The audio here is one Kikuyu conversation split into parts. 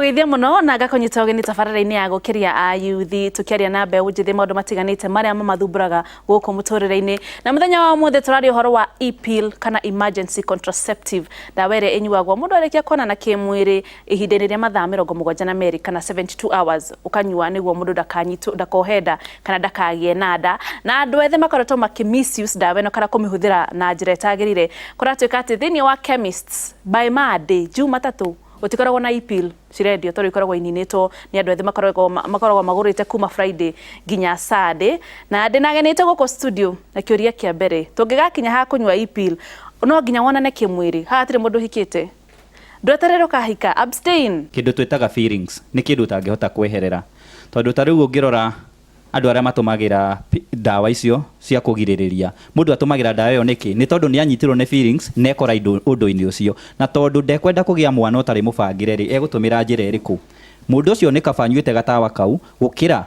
Ngakũgeithia mũno na ngakũnyita ũgeni tabarĩra-inĩ ya gũkĩria ayuthi, tũkĩaria na mbeũ njĩthĩ maũndũ matiganĩte marĩa mamathumbũraga gũkũ mũtũrĩre-inĩ. Na mũthenya wa ũmũthĩ tũraria ũhoro wa e-pill kana emergency contraceptive, ndawa ĩrĩa ĩnyuagwo mũndũ arĩkia kuonana kĩmwĩrĩ ihinda-inĩ rĩa mathaa 72 kana 72 hours, ũkanyua nĩguo mũndũ ndakanyitwo, ndakohe nda kana ndakagĩe na nda. Na andũ ethĩ makoretwo makĩ misuse ndawa ĩno kana kũmĩhũthĩra na njĩra ĩtagĩrĩire. Kũratuĩka atĩ thĩinĩ wa chemists by Monday, Jumatatũ, gũtikoragwo na e-pill cirendio tondũ ikoragwo ininĩtwo nĩ andũ ethĩ makoragwo magũrĩte kuma Friday nginya Sunday. Na ndĩna ageni aitũ gũkũ studio, na kĩũria kĩa mbere, tũngĩgakinya ha kũnyua e-pill no nginya wonane kĩmwĩrĩ? Haha hatirĩ mũndũ ũhikĩte, ndweterere ũkahika, abstain. Kĩndũ twĩtaga feelings nĩ kĩndũ ũtangĩhota kweherera, tondũ ta rĩu ũngĩrora andũ arĩa matũmagĩra ndawa icio cia kũgirĩrĩria, mũndũ atũmagĩra ndawa ĩyo nĩkĩ? Nĩ tondũ nĩ anyitirwo nĩ feelings na ekora ũndũ-inĩ ũcio, na tondũ ndekwenda kũgĩa mwana ũtarĩ mũbangĩre rĩ, egũtũmĩra njĩra ĩrĩkũ? Mũndũ ũcio nĩ kaba anyuĩte gatawa kau gũkĩra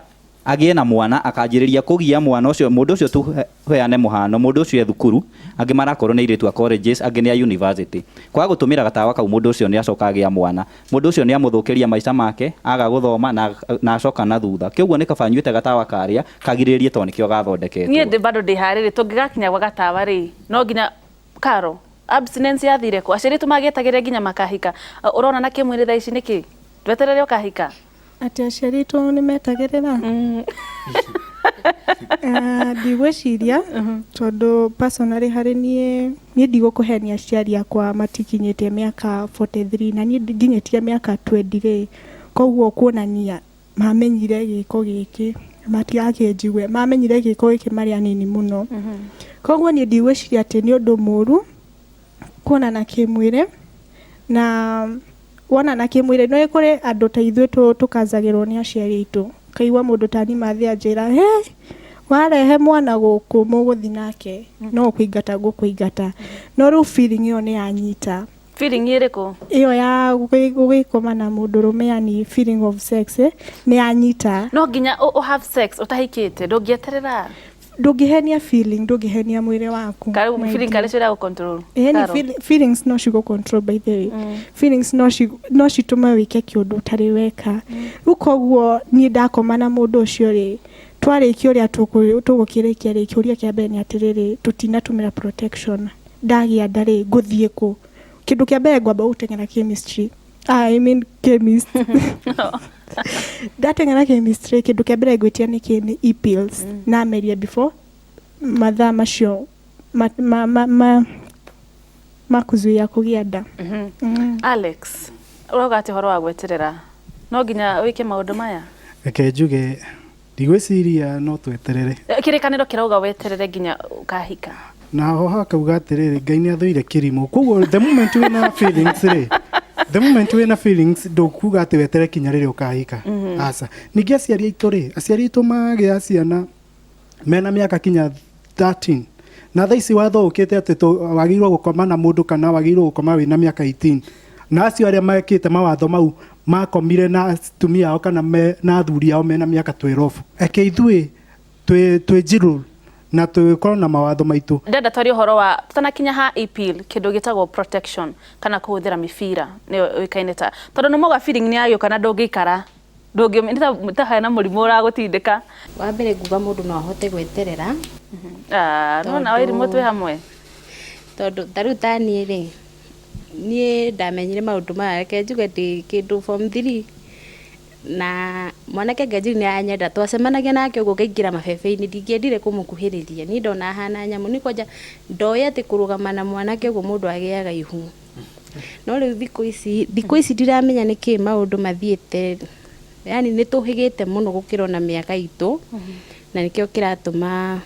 agĩe na mwana akanjĩrĩria kũgia mwana ũcio. Mũndũ ũcio, tũheane mũhano, mũndũ ũcio e thukuru, angĩ marakorwo nĩ airĩtu a colleges, angĩ nĩ a university. Kwaga gũtũmĩra gatawa kau, mũndũ ũcio nĩ acoka agĩa mwana, mũndũ ũcio nĩ amũthũkĩria maica make, aga gũthoma na acoka na thutha. Kĩoguo nĩ kaba anyuĩte gatawa karĩa kagirĩrĩrie, tondũ nĩkĩo gathondeketwo. Niĩ ndĩ bado ndĩ harĩrĩ, tũngĩgakinya gwa gatawa rĩ, no nginya karo abstinence yathire kũ? Aciari aitũ magĩetagĩrĩra nginya makahika. Ũrona na kĩmwĩrĩ thaa ici nĩkĩ? Ndweterere ũkahika? Atĩ aciari aitũ nĩ metagĩrĩra? Ndigwĩciria, tondũ personally harĩ niĩ, niĩ ndigũkũhenia, aciari akwa matikinyĩtie mĩaka 43 na niĩ nginyĩtie mĩaka 20 rĩ, koguo kuonania mamenyire gĩko gĩkĩ, matigakĩnjigue, mamenyire gĩko gĩkĩ marĩ anini mũno. Koguo niĩ ndigwĩciria atĩ nĩ ũndũ mũru kuonana kĩmwĩrĩ, na wonana kĩmwĩrĩ, nĩ kũrĩ andũ ta ithuĩ tũkanjagĩrwo nĩ aciari aitũ, ũkaigua mũndũ ta niĩ mathiĩ anjĩra, "Hĩ, warehe mwana gũkũ mũgũthiĩ nake, no kũingata ngũkũingata." No rĩu feeling ĩyo nĩ yanyita. Feeling ĩrĩkũ? Ĩyo ya gũgĩkoma na mũndũrũme, yani feeling of sex nĩ yanyita. No nginya ũ have sex ũtahikĩte? Ndũngĩeterera? Ndũngĩhenia feeling, ndũngĩhenia mwĩrĩ waku. Karĩ feeling karĩ cio ĩragũ control? Yani feelings no cigũ control, by the way. Feelings no citũme wĩke kĩũndũ ũtarĩ weka. Rĩu koguo niĩ ndakoma na mũndũ ũcio rĩ, twarĩkia ũrĩa tũgũkĩrĩkia rĩ, kĩũria kĩa mbere nĩ atĩrĩrĩ, tũtinatũmĩra protection, ndagĩa nda rĩ, ngũthiĩ kũ? Kĩndũ kĩa mbere ngwamba gũteng'era chemistry, ah, I mean chemist. Ndateng'era chemistry, kĩndũ kĩa mbere ngwĩtia nĩ kĩ? Nĩ e-pills. Na merie before mathaa macio ma kuzuia kũgĩa nda. Alex, ũrauga atĩ ũhoro wa gweterera, no nginya wĩke maũndũ maya? Reke njuge ndigwĩciria no tweterere. Kĩrĩkanĩro kĩrauga weterere nginya ũkahika. Na ho hakauga atĩrĩrĩ, Ngai nĩ athũire kĩrimũ. Koguo the moment wĩna feelings rĩ, the moment wĩna feelings, ndũkuga atĩ wetere kinya rĩrĩa ũkahika, aca. Ningĩ aciari aitũ rĩ, aciari aitũ magĩa ciana mena mĩaka kinya 13, na thaa ici watho ũkĩte atĩ wagĩrĩirwo gũkoma na mũndũ kana wagĩrĩirwo gũkoma wĩna mĩaka 18, na acio arĩa mekĩte mawatho mau makomire na atumia ao kana na athuri ao mena mĩaka 12. Eke ithuĩ twĩ njirũ na tũkorwo na mawatho maitũ. Ndĩrenda twarie ũhoro wa, tũtanakinya ha e-pill, kĩndũ gĩtagwo protection kana kũhũthĩra mĩbira nĩyo yũĩkaine ta, tondũ nĩ mauga feeling nĩ yagĩũka na ndũngĩikara, nĩ ta hena mũrimũ ũragũtindĩka. Wa mbere nguga mũndũ no ahote gweterera. Ah, nĩwona Wairimũ twĩ hamwe. Tondũ ta rĩu ta niĩ rĩ, niĩ ndamenyire maũndũ maya, reke njuge ndĩ kĩndũ form 3, na mwanake Ngajiri nĩ aranyenda, twacemanagia nake ũguo ngaingĩra mabebe-inĩ, ndingĩendire kũmũkuhĩrĩria, niĩ ndona ahana nyamũ, niĩ kwanja ndoĩ atĩ kũrũgama na mwanake ũguo mũndũ agĩaga ihu. No rĩu thikũ ici ndiramenya nĩkĩ maũndũ mathiĩte, yani nĩ tũhĩgĩte mũno gũkĩra ona mĩaka itũ, na nĩkĩo kĩratũma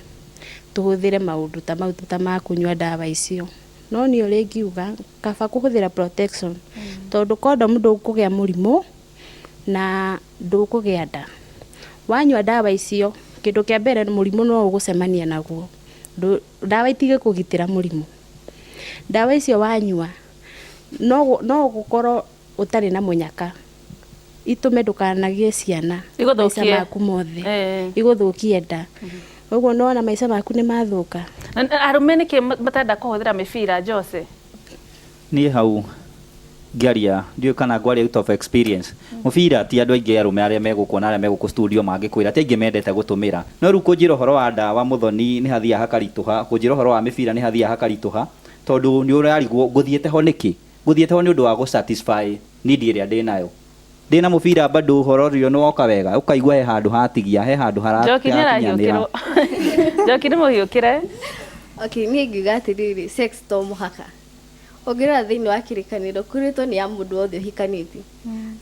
tũhũthĩre maũndũ ta mau ta ma kũnyua ndawa icio. No niĩ ũrĩa ingiuga, kaba kũhũthĩra protection, tondũ condom ndũkũgĩa mũrimũ na ndũkũgĩa nda. Wanyua ndawa icio, kĩndũ kĩa mbere mũrimũ no ũgũcemania naguo. Ndawa itigĩkũgitĩra mũrimũ. Ndawa icio wanyua no gũkorwo ũtarĩ na mũnyaka, itũme ndũkanagĩe ciana maica maku mothe, igũthũkie nda. Ũguo nĩwona maica maku nĩ mathũka. Arũme nĩkĩ matarenda kũhũthĩra mĩbira, Jose? Niĩ hau Ngĩaria, ndiũĩ kana ngwaria out of experience. Mũbira ti andũ aingĩ arũme arĩa me gũkũ na arĩa me gũkũ studio mangĩkwĩra, ti aingĩ mendete gũtũmĩra. No rĩu kũnjĩra ũhoro wa ndawa Mũthoni nĩ hathiaga hakaritũha, kũnjĩra ũhoro wa mĩbira nĩ hathiaga hakaritũha, tondũ nĩ ũrarigwo ngũthiĩte ho nĩkĩ? Ngũthiĩte ho nĩ ũndũ wa gũ satisfy need ĩrĩa ndĩnayo. Ndĩna mũbira bado ũhoro ũrĩa nĩ woka wega, ũkaigua he handũ hatigia, he handũ Njoki nĩ harakinyanĩra. arahiũkĩrwo. Njoki nĩ mũhiũkĩre. Okay, niĩ ngiuga atĩrĩrĩ, sex to mũhaka. Ũngĩrora thĩinĩ wa kĩrĩkanĩro kwĩrĩtwo nĩ ya mũndũ wothe ũhikanĩtie.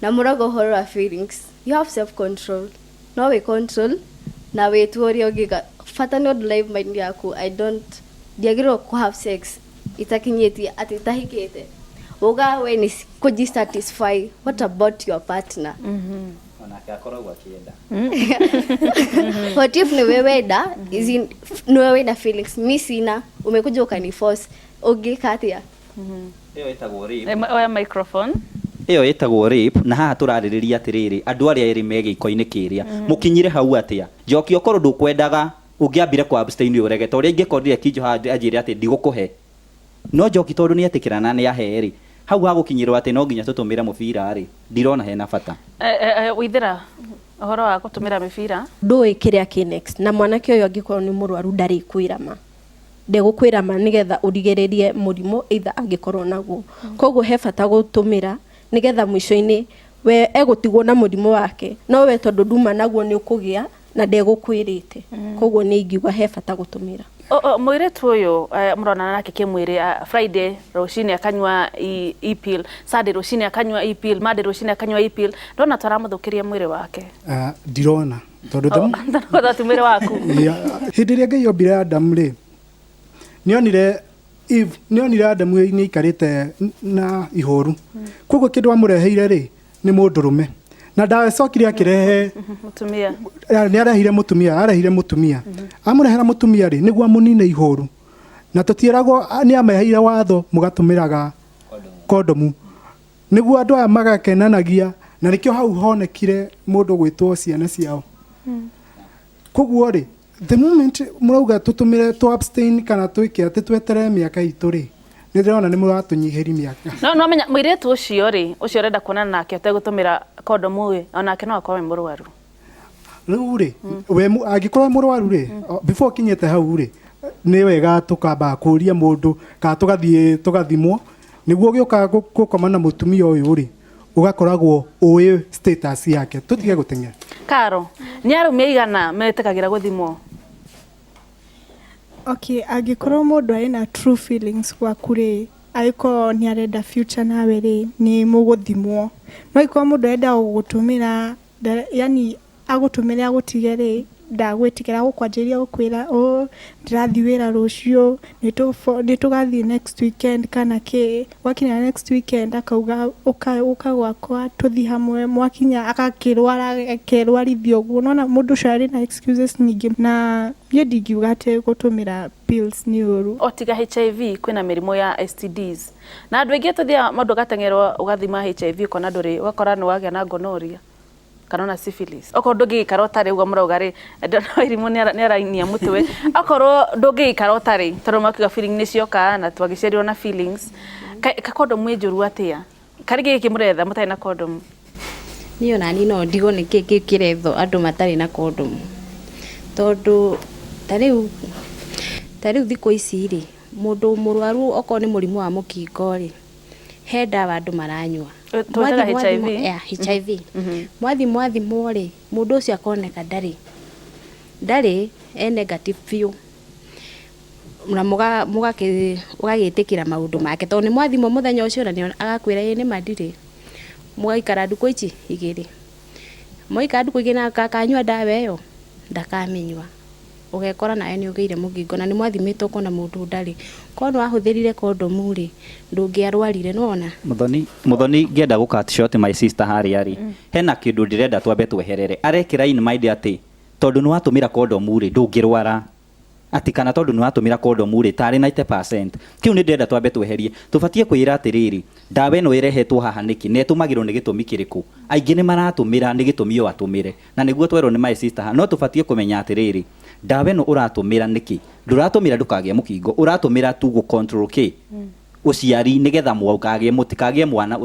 Na mũrauga ũhoro wa feelings. You have self control. No wĩ control na wĩtue ũrĩa ũngĩka. Bata nĩ ũndũ live mind yaku. I don't ndiagĩrĩirwo kũ have sex itakinyĩtie atĩ itahikĩte. Uga we nĩ kũji satisfy. What about your partner? Onake akoragwo akĩenda. What if niwe wenda is in niwe wenda feelings, mi sina, umekuja ukaniforce, ũngĩka atĩa? Ĩyo ĩtagwo rape. Oya microphone. Ĩyo ĩtagwo rape, na haha tũrarĩrĩria atĩrĩrĩ, andũ arĩa erĩ me gĩko-inĩ kĩrĩa mũkinyire hau atĩa? Njoki, okorwo ndũkwendaga ũngĩambire kũ abstain ũrege, ta ũrĩa ingĩkorire Kinjo haha anjĩre atĩ ndigũkũhe, no Njoki tondũ nĩ etĩkĩra na nĩ ahe rĩ, hau hagũkinyĩrwo atĩ no nginya tũtũmĩre mũbira rĩ, ndirona hena bata. Withira ũhoro wa gũtũmĩra mĩbira. Ndũĩ kĩrĩa kĩ next, na mwanake ũyũ angĩkorwo nĩ mũrwaru ndarĩkwĩra ma, ndegũkwĩra ma nĩgetha ũrigĩrĩrie mũrimũ either angĩkorwo naguo. Koguo he bata gũtũmĩra nĩgetha mũico-inĩ we egũtigwo na mũrimũ wake, no we tondũ nduma naguo nĩ ũkũgĩa na ndegũkwĩrĩte. Koguo nĩ ingiuga he bata gũtũmĩra. Mũirĩtu ũyũ mũronana nake kĩmwĩrĩ, Friday rũcinĩ akanyua e-pill, Sunday rũcinĩ akanyua e-pill, Monday rũcinĩ akanyua e-pill, ndona taramũthũkĩria mwĩrĩ wake? Ndirona tondũ Ti mwĩrĩ waku. Hĩndĩ ĩrĩa Ngai ombire Adamu rĩ, nĩonire Eve, nĩonire Adamu nĩ aikarĩte na ihoru, koguo kĩndũ amũreheire rĩ nĩ mũndũrũme, na ndacokire akĩrehe mũtumia. Nĩ arehire mũtumia, arehire mũtumia, amũrehera mũtumia rĩ nĩguo amũnine ihoru, na tũtiĩragwo nĩ ameheire watho mũgatũmĩraga kondomu nĩguo andũ aya magakenanagia, na nĩkĩo hau honekire mũndũ gwĩtwo ciana ciao. Koguo rĩ, the moment mũrauga tũtũmĩre, tũ abstain kana twĩke atĩ tweterere mĩaka itũ rĩ, nĩ ndĩrona nĩ mũratũnyihĩri mĩaka. No no amenya mũirĩtu ũcio rĩ, ũcio ũrenda kuonana nake ũtegũtũmĩra kondomu ĩ, onake no akorwo e mũrwaru. Rĩu rĩ, we angĩkorwo mũrwaru rĩ, before ũkinyĩte hau rĩ, nĩ wega tũkamba kũria mũndũ kana tũgathiĩ tũgathimwo, nĩguo ũgĩũka gũkoma na mũtumia ũyũ rĩ, ũgakoragwo ũĩ status yake, tũtige gũteng'era. Karo, nĩ arũme aigana metĩkagĩra gũthimwo? Okay, angĩkorwo mũndũ arĩ na true feelings gwaku rĩ, angĩkorwo nĩ arenda future nawe rĩ, nĩ mũgũthimwo. No angĩkorwo mũndũ arenda gũgũtũmĩra, yani agũtũmĩre agũtige rĩ, ndagwĩtĩkĩra gũkwanjĩrĩria gũkwĩra, "Oh, ndĩrathiĩ wĩra rũciũ, nĩ tũgathiĩ next weekend" kana kĩ. Gwakinya next weekend akauga, "Ũka, ũka gwakwa tũthiĩ hamwe." Mwakinya agakĩrwara, akerwarithia ũguo. Nĩwona mũndũ ũcio arĩ na excuses nyingĩ, na niĩ ndingiuga atĩ gũtũmĩra pills nĩ ũru. O tiga HIV, kwĩna mĩrimũ ya STDs, na andũ aingĩ tũthiaga mũndũ ũgateng'erwo ũgathima HIV, ũkona ndũrĩ, ũgakora nĩ wagĩa na gonorrhea kana ona syphilis. Okorwo ndũngĩgĩikara ũtarĩ ũguo mũrauga rĩ, ndona irimũ nĩ arainia mũtwe. Okorwo ndũngĩgĩikara ũtarĩ, tondũ makiuga feeling nĩ cioka na twagĩciarirwo na feelings, ka kondomu ĩ njũru atĩa? Karĩ gĩkĩ mũretha mũtarĩ na kondomu? Niĩ ona niĩ no ndigwo nĩ kĩ kĩu kĩrethwo andũ matarĩ na kondomu, tondũ ta rĩu thikũ ici rĩ, mũndũ mũrwaru okorwo nĩ mũrimũ wa mũkingo rĩ, he ndawa andũ maranyua. Twĩtaga HIV? Yeah, HIV. Mwathi mwathimwo rĩ, mũndũ ũcio akoneka ndarĩ e negative biũ, na mũgagĩtĩkĩra maũndũ make tondũ nĩ mwathimwo mũthenya ũcio na agakwĩra ĩĩ nĩma ndirĩ. Mũgaikara ndukũ ici igĩrĩ, mwaikara ndukũ igĩrĩ na akanyua ndawa ĩyo, ndakamĩnyua, ũgekora nawe nĩ ũgĩire mũkingo na nĩ mwathimĩtwo ũkona mũndũ ndarĩ. Korwo nĩ wahũthĩrire kondomu rĩ, ndũngĩarwarire, nĩwona. Muthoni, Muthoni, ngĩenda gũ cut short my sister harĩa rĩ, hena kĩndũ ndĩrenda twambe tweherere. Arekĩra in mind atĩ tondũ nĩ watũmĩra kondomu rĩ, ndũngĩrwara, atĩ kana tondũ nĩ watũmĩra kondomu rĩ, tarĩ 90%. Kĩu nĩ ndĩrenda twambe tweherie. Tũbatiĩ kwĩra atĩrĩrĩ, ndawa ĩno ĩrehetwo haha nĩkĩ na ĩtũmagĩrwo nĩ gĩtũmi kĩrĩkũ? Aingĩ nĩ maratũmĩra nĩ gĩtũmi o atũmĩre, na nĩguo twerwo nĩ my sister haha. No tũbatiĩ kũmenya atĩrĩrĩ, ndawa ĩno ũratũmĩra nĩkĩ? Ndũratũmĩra ndũkagĩe mũkingo, ũratũmĩra tu gũ control kĩ? Ũciari nĩgetha mũkagĩe mũtikagĩe mwana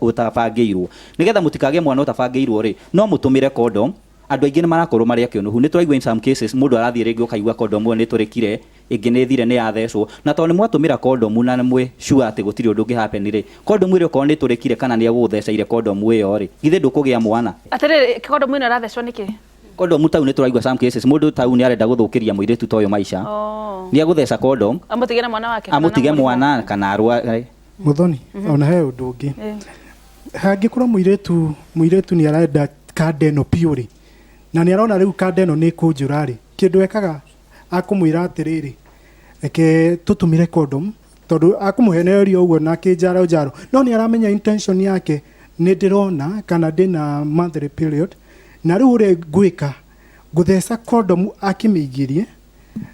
ũtabangĩirwo. Nĩgetha mũtikagĩe mwana ũtabangĩirwo rĩ, no mũtũmĩre condom. Andũ aingĩ nĩ marakorwo marĩ akĩũnũhu. Nĩ tũraigua in some cases mũndũ arathiĩ rĩngĩ ũkaigua condom ĩyo nĩ ĩtũrĩkire, ĩngĩ nĩ ĩthire nĩ yathecwo. Na tondũ nĩ mwatũmĩra condom na nĩ mwĩ sure atĩ gũtirĩ ũndũ ũngĩ happen rĩ, condom ĩrĩa okorwo nĩ ĩtũrĩkire kana nĩ egũgũtheceire condom ĩyo rĩ, githĩ ndũkũgĩa mwana? Atĩrĩrĩ, condom ĩno ĩrathecwo nĩkĩ? Condom tau nĩ tũraigua some cases mũndũ tau nĩ arenda gũthũkĩria mũirĩtu ta ũyũ maica. Nĩ egũtheca condom. Amũtige na mwana wake. Amũtige mwana kana arware. Muthoni, ona he ũndũ ũngĩ. Hangĩkorwo mũirĩtu nĩ arenda kanda ĩno piũ rĩ, na nĩ arona rĩu kanda ĩno nĩ ĩkũnjũra rĩ, kĩndũ ekaga akũmwĩra atĩrĩrĩ, reke tũtũmĩre condom, tondũ akũmũhenereria ũguo na kĩnjaro njaro, no nĩ aramenya intention yake nĩ ndĩrona kana ndĩna monthly period, na rĩu ũrĩa ngwĩka ngũtheca condom akĩmĩingĩrie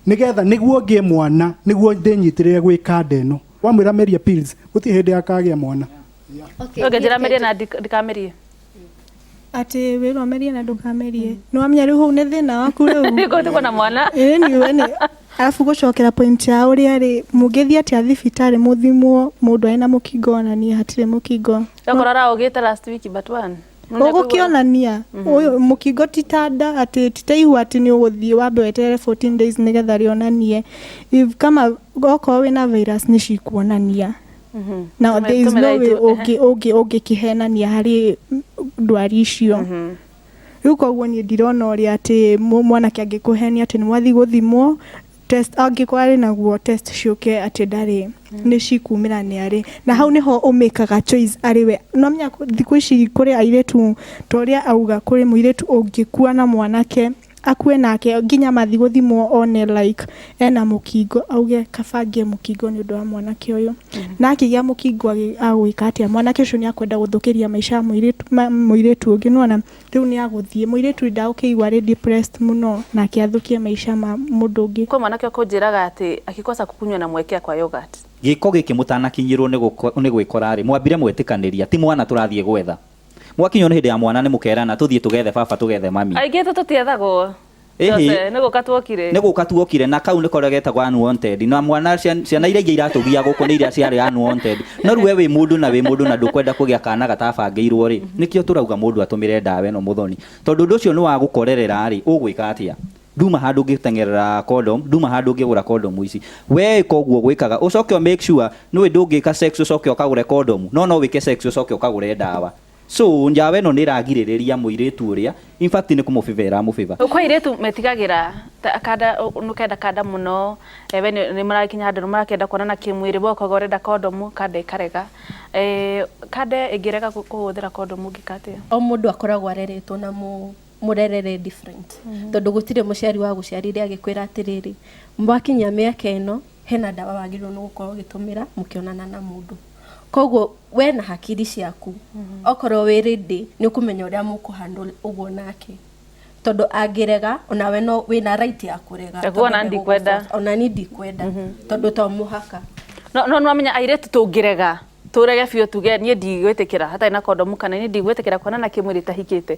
nĩgetha nĩguo ngĩe mwana, nĩguo ndĩnyitĩrĩre gwĩ kanda ĩno. Wamwĩra meria pills, gũtirĩ hĩndĩ akagĩa mwana. Ũngĩnjĩra merie na ndikamerie. Atĩ wĩrwo merie na ndũkamerie. Nĩ wamenya rĩu hau nĩ thĩna waku rĩu. Nĩngũtigwo na mwana. Ĩĩ we nĩ arabu gũcokera point ya ũrĩa rĩ, mũngĩthiĩ atĩa thibitarĩ mũthimwo mũndũ arĩ na mũkingo onanie hatirĩ mũkingo. Okorwo araũgĩte last week but one. Ũgũkĩonania ũyũ mũkingo ti ta nda atĩ ti ta ihu atĩ nĩ ũgũthiĩ wambe weterere 14 days nĩgetha rĩonanie. If kama okorwo wĩna virus nĩ cikuonania. Na there is no way ũngĩkĩhenania harĩ ndwari icio. Rĩu koguo niĩ ndirona ũrĩa atĩ mwanake angĩkũhenia atĩ nĩ mwathiĩ gũthimwo test, angĩkorwo arĩ naguo test ciũke atĩ ndarĩ, nĩ cikumĩra nĩ arĩ. Na hau nĩho ũmĩkaga choice arĩ we. No menya thikũ ici kũrĩ airĩtu ta ũrĩa auga, kũrĩ mũirĩtu ũngĩkua na mwanake akue nake nginya mathiĩ gũthimwo one like ena mũkingo, auge kaba ngĩe mũkingo nĩ ũndũ wa mwanake ũyũ. Na akĩgĩa mũkingo agwĩka atĩa? Mwanake ũcio nĩ akwenda gũthũkĩria maica mũirĩtu ũngĩ, nĩwona rĩu nĩ agũthiĩ mũirĩtu ndagũkĩigua arĩ depressed mũno nake athũkie maica ma mũndũ ũngĩ. Kwĩ mwanake ũkũnjĩraga atĩ akikosa kukunywa na mwekea kwa yogurt. Gĩko gĩkĩ mũtanakinyĩrwo nĩ gwĩkora rĩ, mwambire mwetĩkanĩria ti mwana tũrathiĩ gwetha. Mwakinywo nĩ hĩndĩ ya mwana nĩ mũkerana tũthiĩ tũgethe baba tũgethe mami. Aingĩ itũ tũtiethagwo. Ĩhĩ. Nĩ gũka tuokire. Nĩ gũka tuokire na kau nĩko getagwo unwanted. Na mwana ciana iria ingĩ iratũgia gũkũ nĩ iria ciarĩ unwanted. No rĩu we wĩ mũndũ na wĩ mũndũ na ndũkwenda kũgĩa kana gatabangĩirwo rĩ, nĩkĩo tũrauga mũndũ atũmĩre ndawa ĩno Muthoni. Tondũ ũndũ ũcio nĩ wa gũkorerera rĩ, ũgwĩka atĩa? Nduma handũ ũngĩteng'erera condom, nduma handũ ũngĩgũra condom ici. We ĩka ũguo gwĩkaga, ũcoke make sure nĩũĩ ndũngĩka sex ũcoke ũkagũre condom, no no wĩke sex ũcoke ũkagũre ndawa. So njawa ĩno nĩ ĩragirĩrĩria mũirĩtu ũrĩa, in fact nĩ kũmũbĩba ĩramũbĩba. Kwĩ airĩtu metigagĩra kanda, nĩũkenda kanda mũno, we nĩ mũrakinya handũ nĩ mũrakĩenda kuonana kĩmwĩrĩ, we ũkauga ũrenda condom, kanda ĩkarega. Kanda ĩngĩrega kũhũthĩra condom ũngĩka atĩa? O mũndũ akoragwo areretwo na mũrerere different. Tondũ gũtirĩ mũciari wa gũciarire agĩkwĩra atĩrĩrĩ, mwakinyia mĩaka ĩno, hena ndawa wagĩrĩirwo nĩ gũkorwo ũgĩtũmĩra mũkĩonana na mũndũ. Koguo we na hakiri ciaku, okorwo wĩ ready, nĩ ũkũmenya ũrĩa mũkũ handle ũguo nake. Tondũ angĩrega, onawe no wĩna right ya kũrega. Ekuo ona ndikwenda. Ona niĩ ndikwenda. Tondũ to mũhaka. No nĩwamenya airĩtu tũngĩrega, tũrege biũ tuge niĩ ndigwĩtĩkĩra hatarĩ na kondomu kana niĩ ndigwĩtĩkĩra kuonana kĩmwĩrĩ itahikĩte.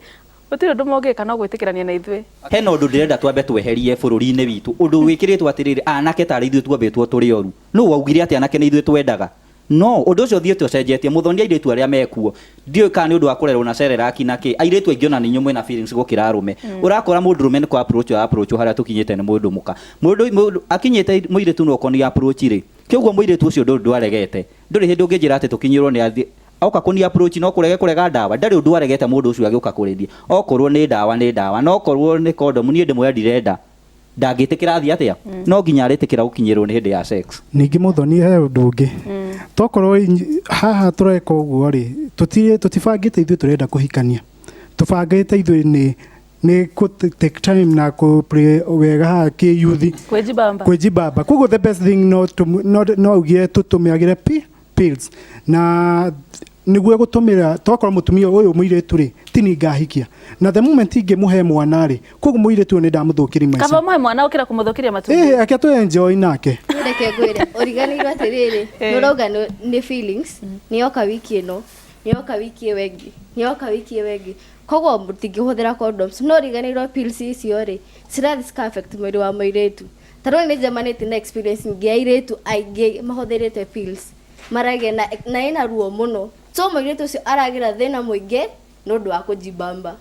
Gũtirĩ ũndũ mũngĩka no gwĩtĩkĩrania na ithuĩ. Hena ũndũ ndĩrenda twambe tweherie bũrũri-inĩ witũ. Ũndũ wĩkĩrĩtwo atĩrĩrĩ, anake tarĩ ithuĩ tuombĩtwo tũrĩ oru. Nũ waugire atĩ anake nĩ ithuĩ twendaga? No, ũndũ ũcio ũthiĩte ũcenjetie. Mũthoni airĩtu arĩa mekuo. Ndiũĩ kana nĩ ũndũ wa kũrerwo na Cerelac na kĩ. Airĩtu aingĩ ona nĩ inyuĩ mwĩna feelings gũkĩra arũme. Ũrakora mũndũrũme nĩ kũ approach approach harĩa tũkinyĩte nĩ mũndũ mũka. Mũndũ akinyĩte mũirĩtu no kũni approach rĩ. Kĩoguo mũirĩtu ũcio ndũrĩ ũndũ aregete. Ndũrĩ hĩndĩ ũngĩnjĩra atĩ tũkinyĩrwo nĩ athiĩ oka kũni approach no kũrege kũrega ndawa. Ndarĩ ũndũ aregete mũndũ ũcio agĩũka kũrĩria. Okorwo nĩ ndawa nĩ ndawa, no okorwo nĩ condom niĩ ndĩmwĩra ndirenda. Ndangĩtĩkĩra athiĩ atĩa? No nginya arĩtĩkĩra gũkinyĩrwo nĩ hĩndĩ ya sex. Ningĩ Mũthoni he ũndũ ũngĩ. Tokorwo haha tũreka ũguo rĩ, tũtibangĩte ithuĩ tũrenda kũhikania. Tũbangĩte ithuĩ nĩ kũ take time na kũ play wega haha kĩ-youth. Kwĩjibamba. Kwĩjibamba. Koguo the best thing no augire tũtũmĩagĩre pills. Na nĩguo gũtũmĩra, tokorwo mũtumia ũyũ mũirĩtu rĩ, ti niĩ ngahikia. Na the moment ingĩmũhe mwana rĩ, koguo mũirĩtu ũyũ nĩ ndamũthũkĩria maica. Kaba ũmũhe mwana ũkĩra kũmũthũkĩria matumbĩ. Ĩĩ, reke tũ enjoy nake. Reke ngwĩre, ũriganĩirwo atĩrĩrĩ, nĩ ũrauga nĩ feelings, nĩ yoka wiki ĩno, nĩ yoka wiki ĩyo ĩngĩ, nĩ yoka wiki ĩyo ĩngĩ. Koguo mũtingĩhũthĩra condoms, no ũriganĩirwo pills icio rĩ, cirathiĩ cika affect mwĩrĩ wa mũirĩtu. Ta rĩu nĩ njemanĩtie na experience nyingĩ ya airĩtu aingĩ mahũthĩrĩte pills. Maragĩa na ĩna ruo mũno. So mũirĩtu ũcio aragĩra thĩna mũingĩ nĩ ũndũ wa kũjibamba.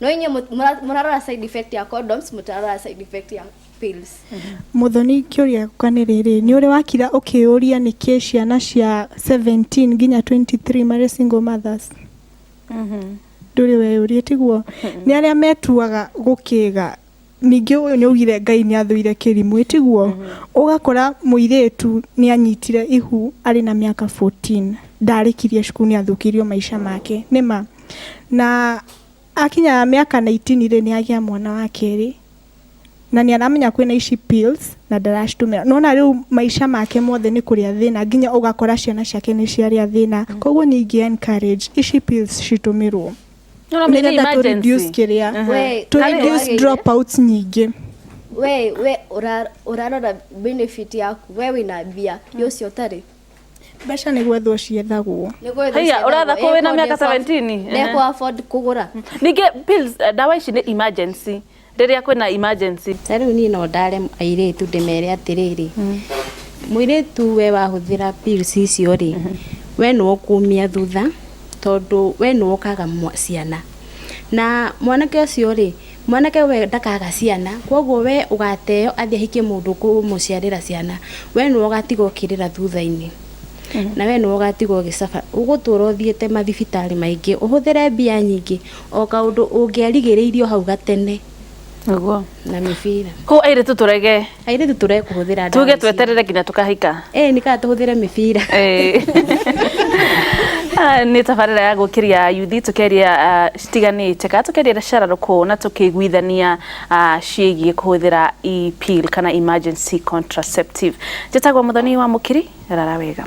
No inyuĩ mũrarora side effect ya condoms, mũtararora side effect ya pills. Muthoni, kĩũria gĩakwa nĩ rĩrĩ, nĩ ũrĩ wakira ũkĩũria nĩkĩ ciana cia 17 nginya 23 marĩ single mothers? Ndũrĩ weyũrie? Tiguo nĩ arĩa metuaga gũkĩga. Ningĩ ũyũ nĩ augire Ngai nĩ athũire kĩrimũ, tiguo? Ũgakora mũirĩtu nĩ anyitire ihu arĩ na mĩaka 14, ndarĩkirie cukuru, nĩ athũkĩirio maica make nĩma, na akinya mĩaka 19 rĩ, nĩ agĩa mwana wa kerĩ na nĩ aramenya kwĩna ici pills na ndaracitũmĩra. Nona rĩu maica make mothe nĩ kũrĩa thĩna, nginya ũgakora ciana ciake nĩ ciarĩa thĩna. Koguo ningĩ encourage ici pills citũmĩrwo nĩgetha tũ reduce kĩrĩa We, to reduce dropouts nyingĩ. We ũrarora benefit yaku, we wĩna mbia, yo ũcio ũtarĩ. Mbeca nĩ gwethwo ciethagwo. Haiya, ũrathakwo wĩna mĩaka 17? Nĩekũ afford kũgũra. Ningĩ pills, ndawa ici nĩ emergency, rĩrĩa kwĩna emergency. Ta rĩu niĩ no ndare airĩtu ndĩmere atĩrĩrĩ, mũirĩtu, we wahũthĩra pills icio rĩ, we nĩwe ũkumia thutha, tondũ we nĩwe ũkaga ciana na mwanake ũcio rĩ, mwanake we ndakaga ciana. Koguo we ũgateo athiĩ ahikie mũndũ kũmũciarĩra ciana, we nĩwe ũgatigwo ũkĩrĩra thutha-inĩ, na we nĩwe ũgatigwo ũgĩcaba, ũgũtũra ũthiĩte mathibitarĩ maingĩ, ũhũthĩre mbia nyingĩ o kaũndũ ũngĩarigĩrĩirio hau gatene na mĩbira. Kũu airĩtu tũrege. Airĩtu tũrege kũhũthĩra ndawa tuge ici. Tweterere nginya tũkahika. Ĩĩ, nĩ kana tũhũthĩre mĩbira. Ah, nĩ tabarĩra ya gũkĩria yuthi, tũkĩaria citiganĩte kana tũkĩaria cararũkũ na tũkĩiguithania ciĩgiĩ kũhũthĩra e-pill kana emergency contraceptive. Njĩtagwo Mũthoni wa Mũkiri, rara wega.